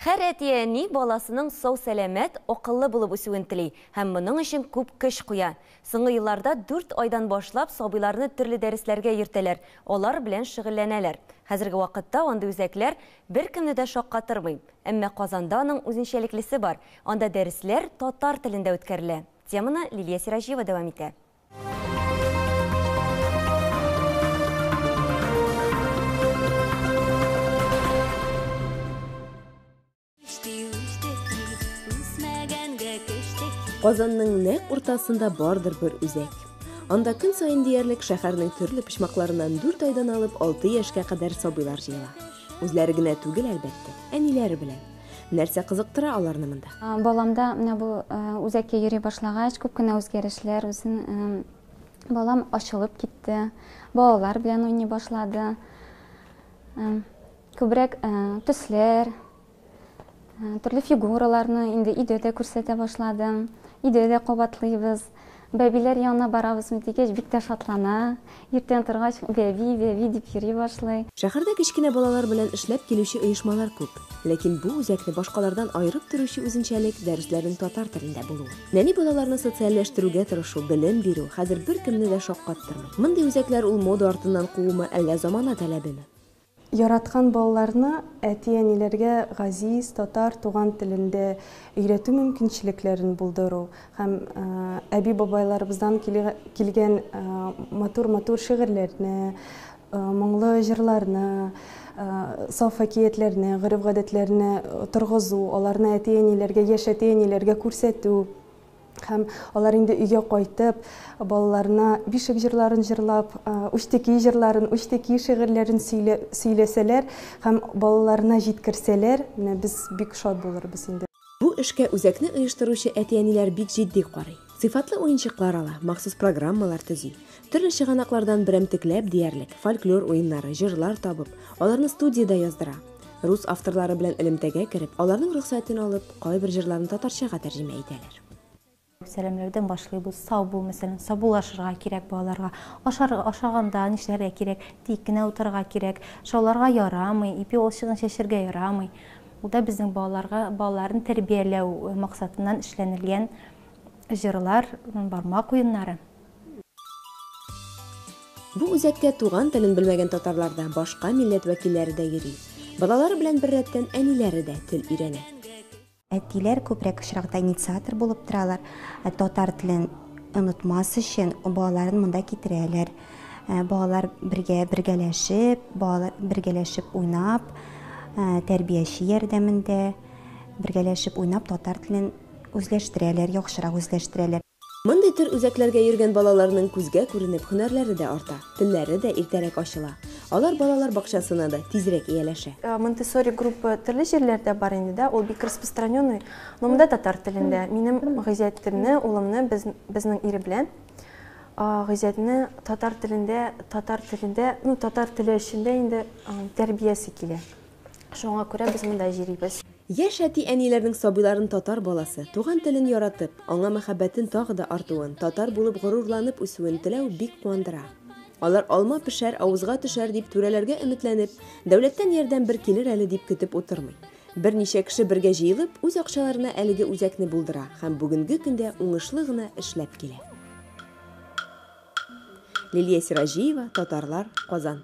Һәр әти-әни баласының сау-сәламәт, акыллы булып үсүен тели һәм моның өчен күп көч куя. Соңгы елларда 4 айдан башлап сабыйларны төрле дәресләргә йөртәләр, алар белән шөгыльләнәләр. Хәзерге вакытта андый үзәкләр беркемне дә шаккатырмый. Әмма Казанда аның үзенчәлеклесе бар. Анда дәресләр татар телендә үткәрелә. Теманы Лилия Сираҗиева дәвам итә. Казанның нәкъ уртасында бардыр бер үзәк. Анда көн саен диярлек шәһәрнең төрле почмакларыннан 4 айдан алып 6 яшькә кадәр сабыйлар җыела. Үзләре генә түгел, әлбәттә, әниләре белән. Нәрсә кызыктыра аларны монда? Баламда менә бу үзәккә йөри башлагач, күп кенә үзгәрешләр, үзен балам ачылып китте, балалар белән уйный башлады. Күбрәк төсләр, төрле фигураларны инде өйдә дә күрсәтә башладым. Өйдә дә кабатлыйбыз. Бәбиләр янына барабызмы дигәч, бик тә шатлана. Иртән торгач, бәби, бәби дип йөри башлый. Шәһәрдә кечкенә балалар белән эшләп килүче оешмалар күп. Ләкин бу үзәкне башкалардан аерып торучы үзенчәлек, дәресләрнең татар телендә булуы. Нәни балаларны социальләштерүгә тырышу, белем бирү хәзер беркемне дә шаккаттырмый. Мондый үзәкләр ул мода артыннан куумы, әллә замана таләбеме? Яраткан балаларны әти-әниләргә газиз татар туган телендә өйрәтү мөмкинчелекләрен булдыру һәм әби-бабайларыбыздан килгән матур-матур шигырьләрне, моңлы җырларны, саф әкиятләрне, гореф-гадәтләрне торгызу, аларны әти-әниләргә, яшь әти-әниләргә күрсәтү. Һәм алар инде өйгә кайтып, балаларына бишек җырларын җырлап, үчтеки җырларын, үчтеки шигырьләрен сөйләсәләр һәм балаларына җиткерсәләр, менә без бик шат булырбыз инде. Бу эшкә үзәкне оештыручы әти-әниләр бик җитди карый. Сыйфатлы уенчыклар ала, махсус программалар төзи. Төрле чыганаклардан берәмтекләп диярлек фольклор уеннары, җырлар табып, аларны студиядә яздыра. Рус авторлары белән элемтәгә кереп, аларның рөхсәтен алып, кайбер җырларын татарчага тәрҗемә итәләр. Сәламләүдән башлыйбыз. Сау бул, мәсәлән, саубуллашырга кирәк балаларга. Ашар, ашаганда нишләргә кирәк? Тик кенә утырырга кирәк. Шауларга ярамый, ипи валчыгын чәчәргә ярамый. Ул да безнең балаларга, балаларны тәрбияләү максатыннан эшләнелгән җырлар, бармак уеннары. Бу үзәккә туган телен белмәгән татарлар да, башка милләт вәкилләре дә йөри. Балалары белән беррәттән әниләре дә тел өйрәнә. Әтиләр күбрәк очракта инициатор булып торалар. Татар телен онытмас өчен балаларын монда китерәләр. Балалар бергә бергәләшеп, балалар бергәләшеп уйнап, тәрбияче ярдәмендә бергәләшеп уйнап татар телен үзләштерәләр, яхшырак үзләштерәләр. Мондый төр үзәкләргә йөргән балаларның күзгә күренеп һөнәрләре дә арта, телләре дә иртәрәк ачыла. Алар балалар бакчасына да тизрәк ияләшә. Монтессори группа төрле җирләрдә бар инде дә, ул бик распространенный. Но монда татар телендә. Минем Гыйзәтемне, улымны без, безнең ире белән Гыйзәтне татар телендә, татар телендә, ну татар теле эчендә инде тәрбиясе килә. Шуңа күрә без монда җөрибез. Яшь әти-әниләрнең сабыйларын татар баласы, туган телен яратып, аңа мәхәббәтен тагы да артуын, татар булып горурланып үсүен теләү бик куандыра. Алар алма пешәр, авызга төшәр дип түрәләргә өметләнеп, дәүләттән ярдәм бер килер әле дип көтеп утырмый. Берничә кеше бергә җыелып, үз акчаларына әлеге үзәкне булдыра һәм бүгенге көндә уңышлы гына эшләп килә. Лилия Сираҗиева, Татарлар, Казан.